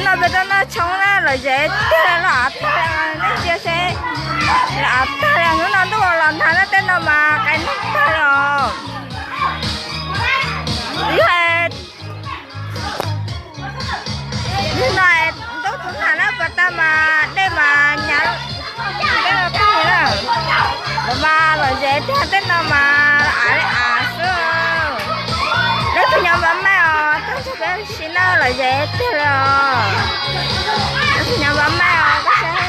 Peb tuaj noj tshoob na, lom zem tiag li, loj av tag li, nej ntsia seb, loj av tag li. Hnub no ntuj los los ntag na, tej no mas qai noog tag li os. Yog, hnub no ntuj tu nag na, pas tag mas dej mas nyab, dej los tag li na. Lawv mas lom zem tiag, tej no mas av li av xwb. Leej twg nyob Npab Maij os, tuaj nrog peb ua si na, lom zem tiag li os. Leej twg nyob Npab Maij os, koj saib.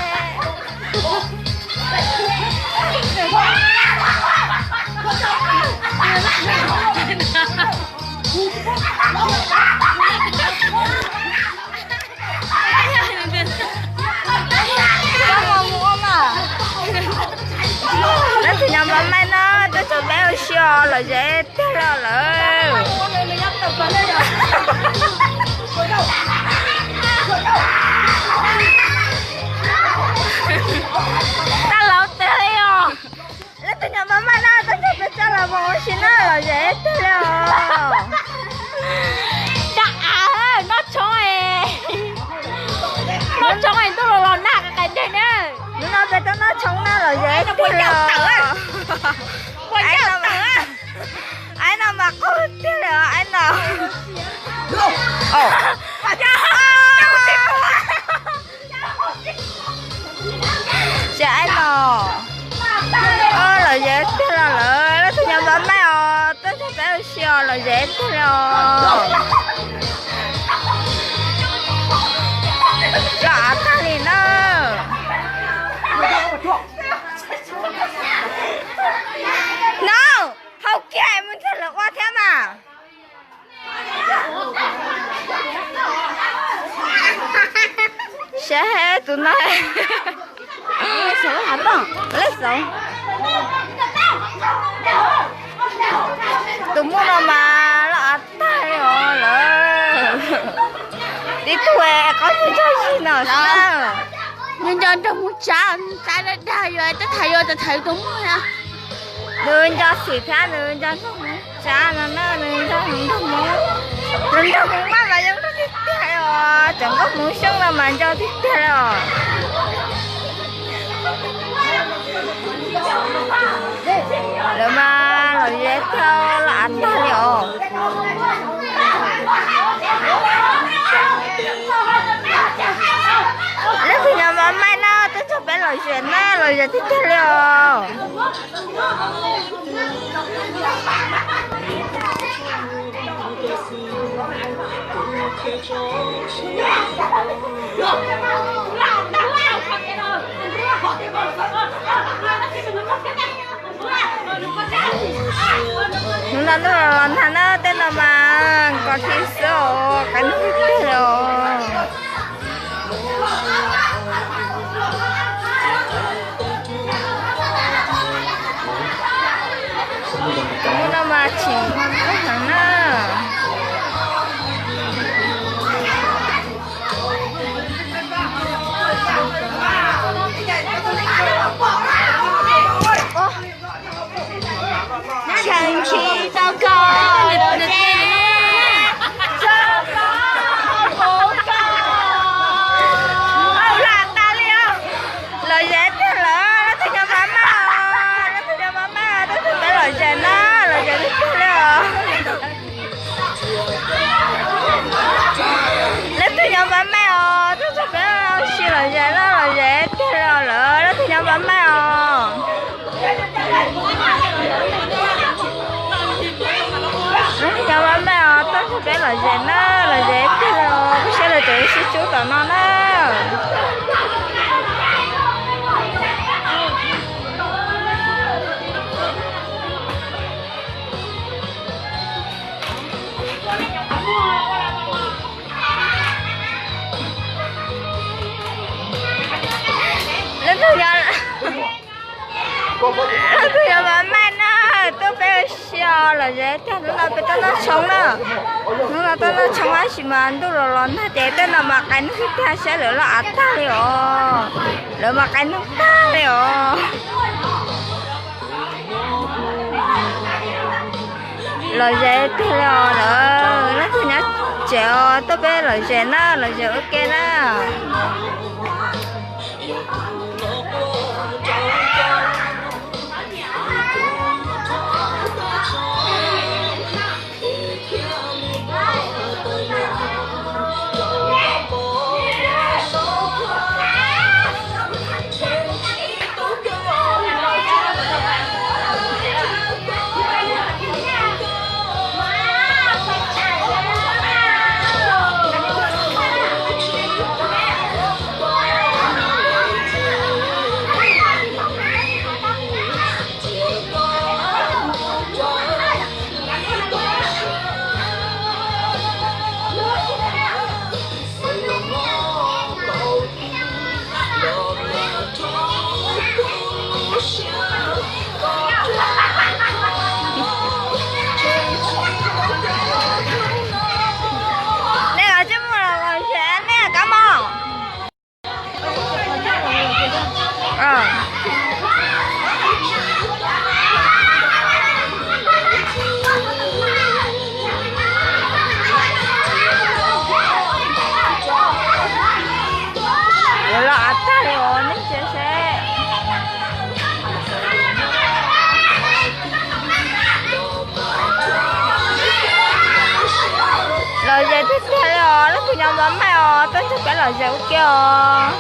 Koj mus ua mas. Leej twg nyob Npab Maij na, tuaj nrog peb ua si os, lom zem tiag li lawm. Tag laus tiag li os. Leej twg nyob Npab Maij na, tuaj nrog peb tso los mus ua si na, lom zem tiag li os. Tag av, noj tshoob, noj tshoob es ntuj los los nag qai qai deg na. Hnub no peb tuaj noj tshoob na, lom zem tiag li os. Aib no mas qaug tiag li os, aib no. Saib aib no. Lom zem tiag li lawm, leej twg nyob Npab Maij os, tuaj nrog peb ua si os, lom zem tiag li os. Loj av tag li na. No, hau kiag mus nrog lawv ua thiab mas. Saib tus no. Lej xauv. Tus muaj no mas loj av tag li os lawm. Tib tug qaub ncaug zig no xwb. Nws nco nrog mus tsav, tsav dag dag yuav, twb tham yuav, twb tham tus muaj na. Nws nco xim thiab nws nco nrog mus tsav no na, nws nco nrog mus, nws nrog mus maj mas zoo nraug tiag tiag os, cov nkauj Hmoob Xyooj no mas nco tiag tiag li os. Lawv mas lom zem tiag, loj av tag li os. Leej twg nyob Npab Maij na, tuaj nrog peb lom zem na, lom zem tiag tiag li os. Hnub no ntuj los los nag na, tej no mas kos thi xwb os, qai noog tiag li os. Hnub no mas chim heev na. Tseem tsis tau koj los tsev, tso koj mus koj. Lam tas li os. Lom zem tiag lawm, leej twg nyob Npab Maij os, leej twg nyob Npab Maij os, tuaj nrog peb lom zem na, lom zem tiag tiag li os. Leej twg nyob Npab Maij os, tuaj nrog peb ua si lom zem na, lom zem tiag li os lawm, leej twg nyob Npab Maij os. Leej twg nyob Npab Maij os, tuaj nrog peb lom zem na, lom zem tiag li os, peb saib lawv tseem sib cub tom no na. Leej twg nyob, leej twg nyob Npab Maij na, tuaj peb ua si os, lom zem tiag, hnub no peb tuaj noj tshoob na. Hnub no tuaj noj tshoob tab sis mas ntuj los los nag ces tej no mas qai noog tiag, saib lawv loj av tag li os. Lawv mas qai noog tag li os. Lom zem tiag li os lawm, leej twg nyob Tsev os, tuaj peb lom zem na, lom zem ua ke na. Nej los tsis mus los zem, nej kab mos. Lawv los av tag li os, nej ntsia seb. Lom zem tiag tiag li os, leej twg nyob Npab Maj os, tuaj nrog peb lom zem ua ke os.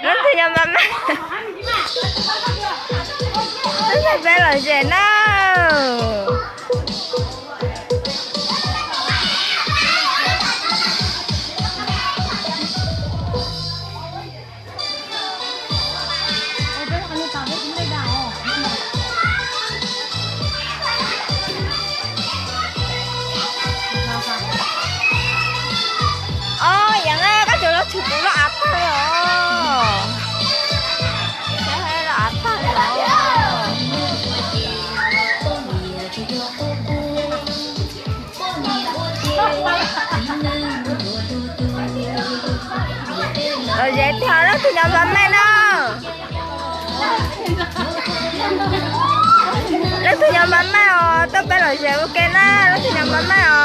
Leej twg nyob Npab Maj, tuaj nrog peb lom zem na. Os, Yeev, koj tseem los tshwm kuv los av tag li os. Los av tag li os. Lom zem tiag, leej twg nyob Npab Maj na. Leej twg nyob Npab Maj os, tuaj peb lom zem ua ke na, leej twg nyob Npab Maj os.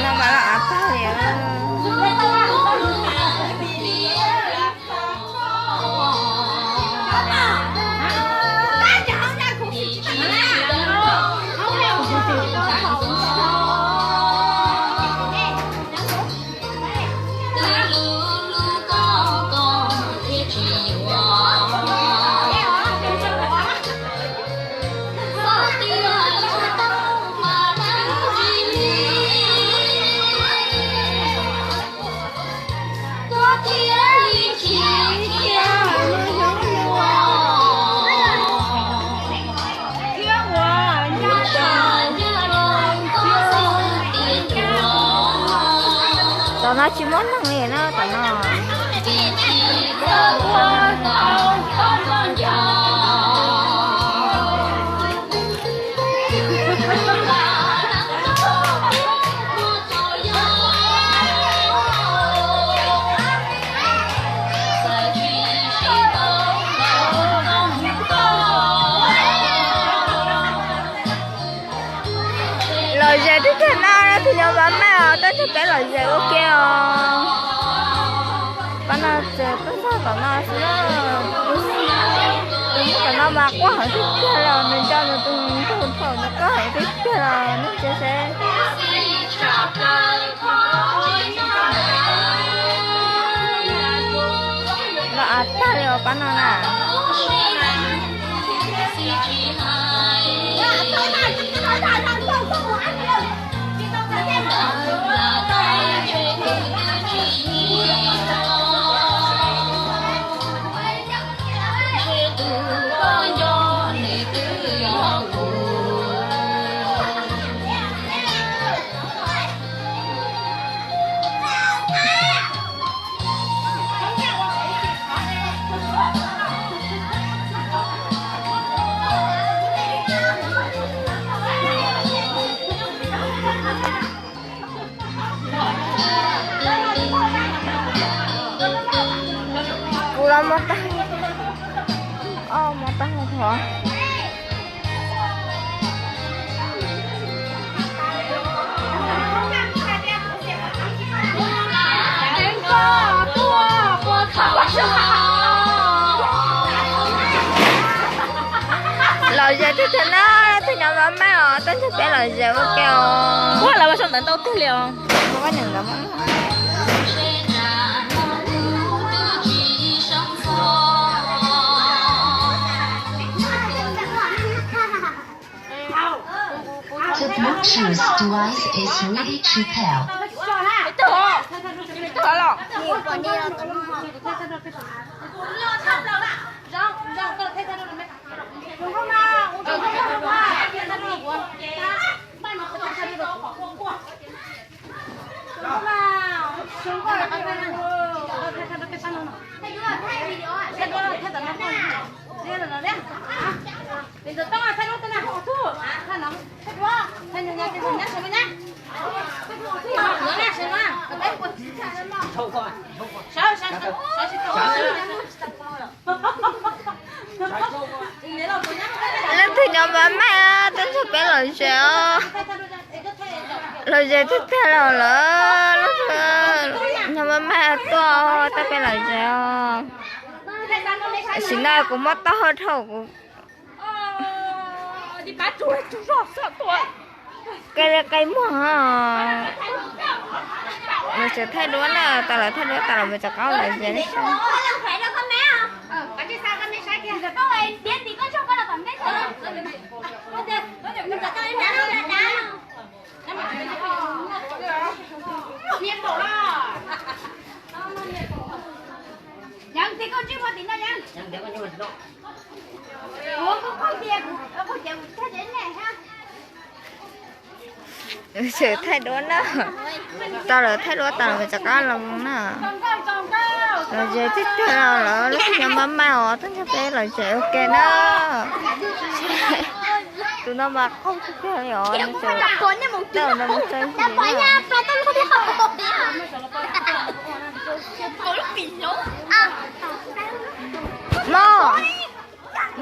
No mas los av tag li. Tom no tsis muaj neeg li na, tom no. Lom zem tiag tiag na, leej twg nyob Npab Maj os, tuaj nrog peb lom zem ua ke os. Pab no txawm tuaj txog tom no xwb na. Tus tom no mas quaj heev tiag tiag los, nws nco nws tus ntug thaum nws quaj heev tiag tiag los nej ntsia seb. Mob tag, mob tag hov. Lom zem tiag tiag na, tus nyob mab maj os, tab sis peb lom zem ua ke os. Ua lawv ua sau ntawv ntau tiag li os. The Bluetooth device is ready to pair. Leej twg nyob mab maj, tuaj nrog peb lom zem os. Lom zem tiag tiag los lawm, nyob mab maj tuaj, tuaj peb lom zem os. Tam sim no kuv mob taub hau dhau kuv qe li qe muag. Lawv tseem thaij duab na, tas lawv thaij duab tas lawm mas rov qab lom zem ne. Tseem thaij duab na, tas lawm thaij duab tas lawm mas rov qab los na. Lom zem tiag tiag los lawm, lub nyob mab maj os, tuaj nrog peb lom zem ua ke na. Tus no mas qaug tiag tiag li os, tau no mus txog ib ntsis na. Mog,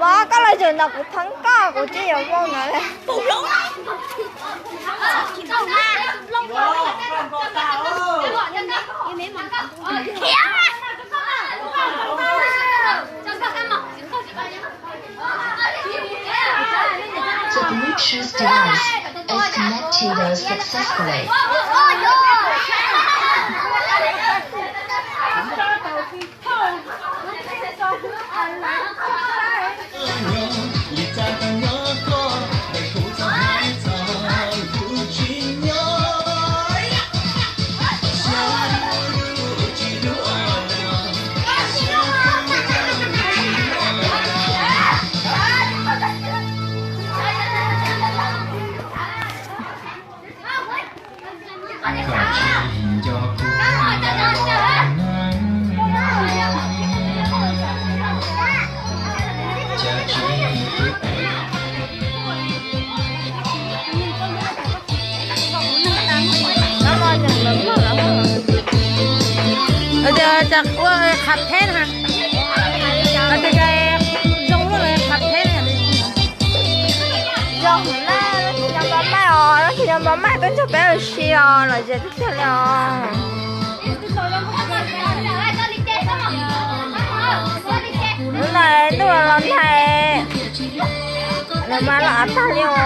mog, koj los zaum no kuv thab koj, kuv twb yuav vau no li. The Bluetooth device is connected successfully. Tias kuv qhab theb na, tias zoo lawm qhab theb. Zoo na, nyob mab maj os, nyob mab maj tuaj nrog peb ua si os, lom zem tiag tiag li os. Hnub no ntuj los nag, lawv mas los av tag li os.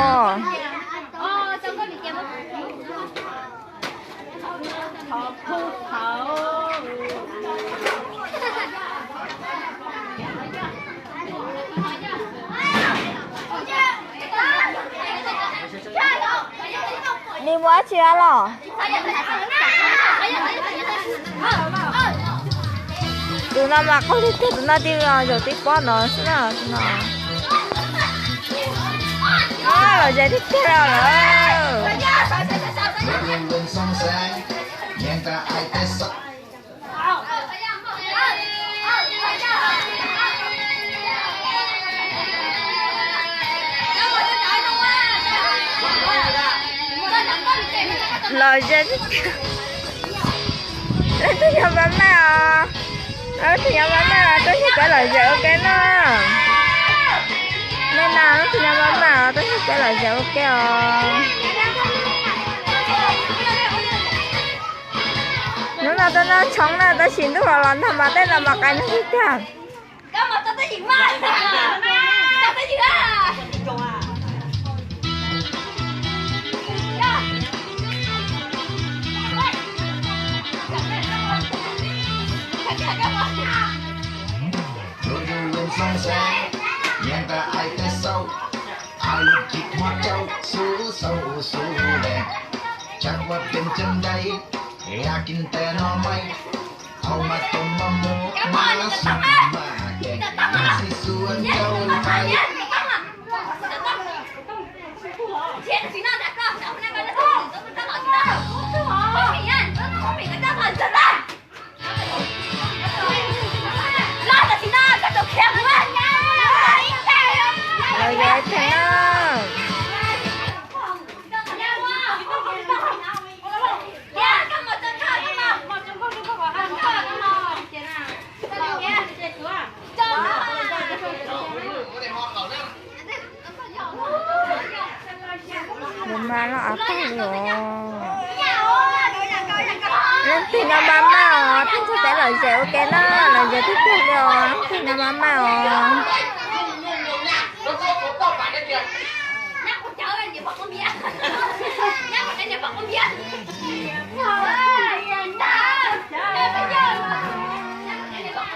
Nws mus dab tsi los? Tus no mas qaug tiag tiag, tus no twb zaum tib pob no xwb na, tus no. Lom zem tiag tiag lawm. Lom zem tiag tiag. Leej twg nyob mab maj os? Tus nyab maj maj tuaj nrog peb lom zem ua ke no. Nej na, tus nyab maj maj tuaj nrog peb lom zem ua ke os. Hnub no tuaj noj tshoob na, tab sis ntuj los los nag mas tej no mas qai nag tiag tiag. Lom zem tag na. Lawv mas loj av tag li os. Leej twg no mas maj os, tuaj nrog peb lom zem ua ke na, lom zem tiag tiag li os, leej twg no mas maj os.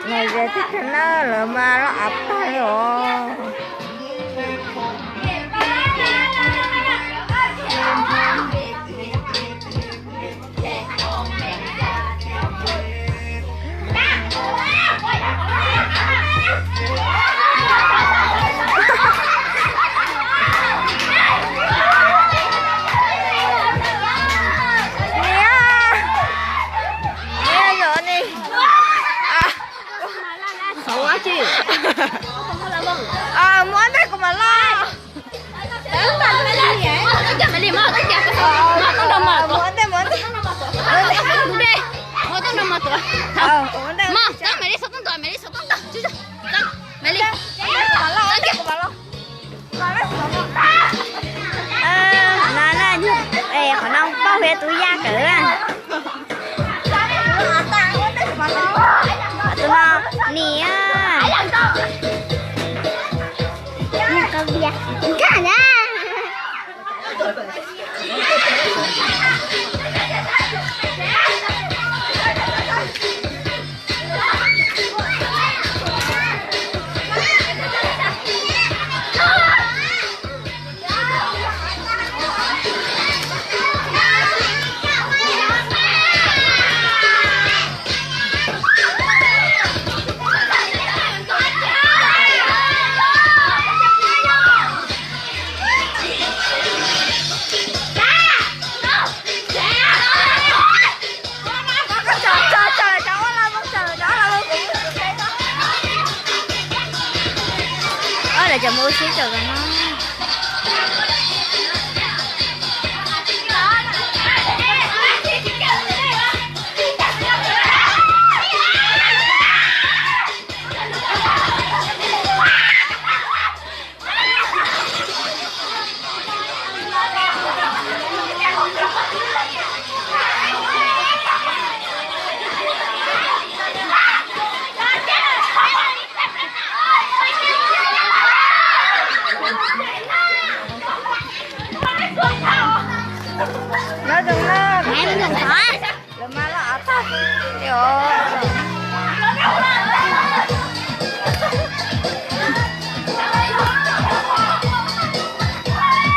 Lom zem tiag tiag na, lawv mas loj av tag li os. Niam, niam, yuav ni. Muab ntej kuv mam loj. Muab ntej, muab ntej. Qhov no na, qhov no poj huab tub yaj kawg. Tus no niam, niam qab vias, nkag na. Lawv cov mus ua si tawm no. Lawv zoo na, lawv mas loj av tag li os.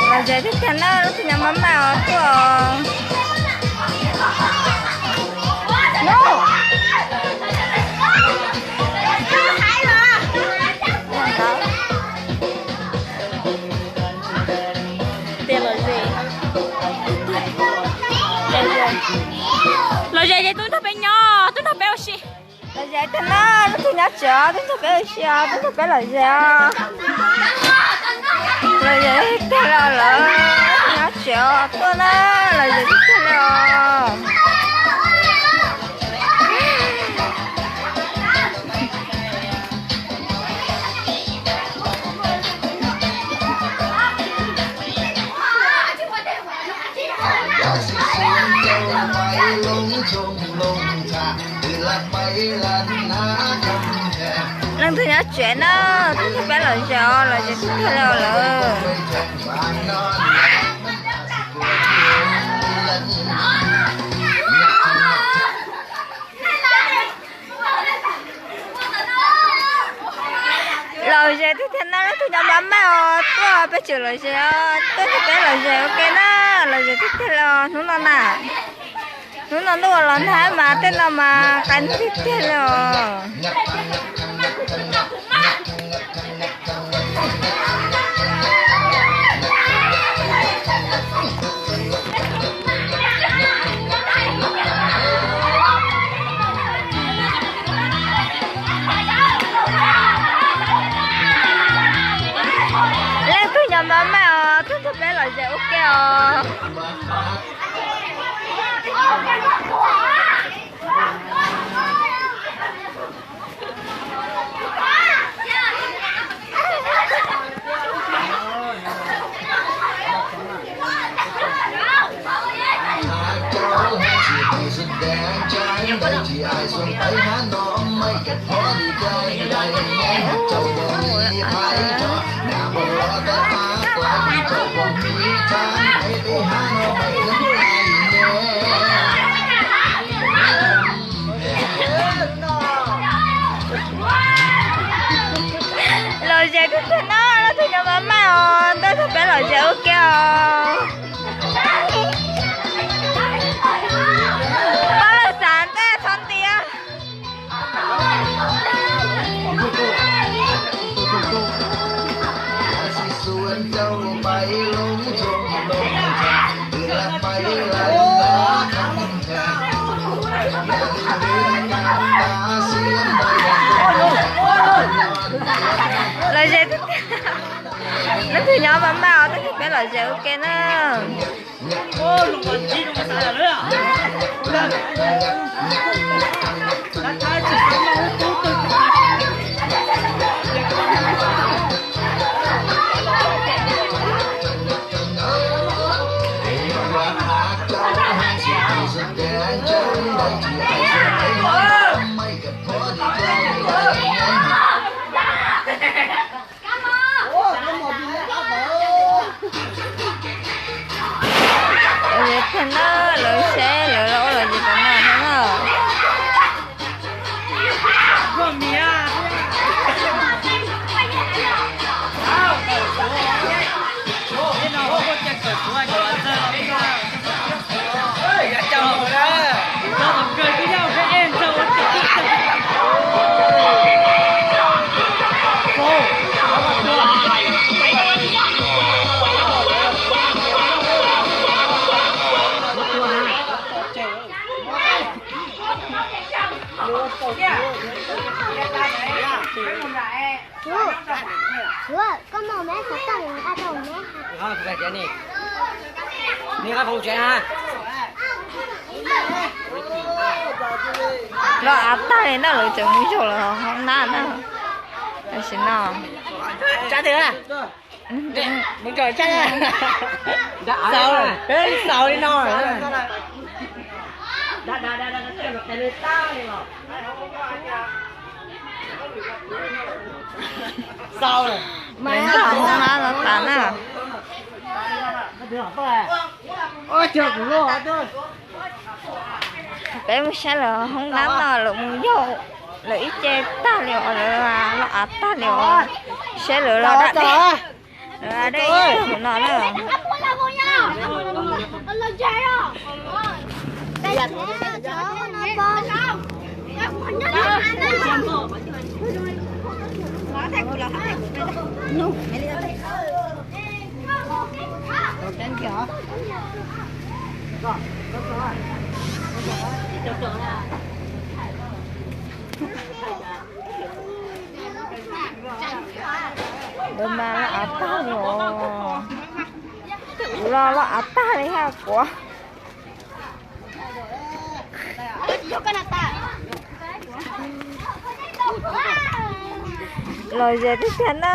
Lom zem tiag tiag na, lub tug nyab maj maj os tuaj. Tias lom zem, lom zem ces tuaj nrog peb nyob, tuaj nrog peb ua si. Lom zem tiag na, lub tug nyab tsev os, tuaj nrog peb ua si os, tuaj nrog peb lom zem os. Lom zem tiag li lawm, lub tug nyab tsev os, tuaj na, lom zem tiag li os. Leej twg nyob tsev na, tuaj nrog peb lom zem os, lom zem tiag tiag li os lawm. Lom zem tiag tiag na, leej twg nyob maj maj os, tuaj peb tsev lom zem os, tuaj nrog peb lom zem ua ke na, lom zem tiag tiag li os hnub no na. Hnub no ntuj los nag mas tej no mas qab tiag tiag li os. Leej twg nyob maj maj os, tuaj nrog peb lom zem ua ke os. Lom zem tiag tiag na, leej twg nyob maj maj os, tuaj nrog peb lom zem ua ke os. Pab lawm xav ntaj txhob ntiab. Lom zem tiag tiag. Leej twg nyob maj maj os, tuaj nrog peb lom zem ua ke na. Lom zem tiag na, lawv seb lawv los ua lom zem tom no thiab na. Chú, chú ơi, con màu mé có tặng ai đâu mé hả? Nws qab hau tsev ha. Loj av tag li na, lawv tseem mus zaum lawm hoob nab na. Tam sim no. Tsab twg a? Mus tso tsab. Xaus, peb xaus li no. Xaus, mas hoob nab no tas na. Peb mus saib lawv hoob nab no, lawv mus yaug lawv ib ce tag li os, lawv loj av tag li os. Saib lawv los dab deb, lawv dab deb ib tug no na. Lawv mas loj av tag li os. Kuv los loj av tag li hab kuv. Lom zem tiag tiag na.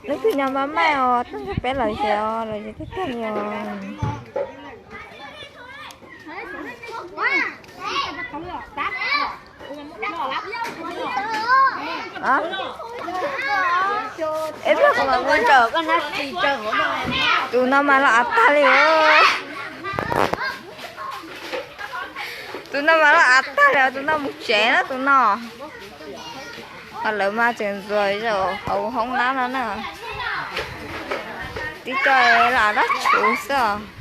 Leej twg nyob maj maj os, tuaj nrog peb lom zem os, lom zem tiag tiag li os. Tus no mas loj av tag li os. Tus no mas loj av tag li os, tus no mus tsev na tus no. Ho lawv mas tseem ntxuag zaum hauv hoob nab no na. Tib co los dab tshuv xwb os.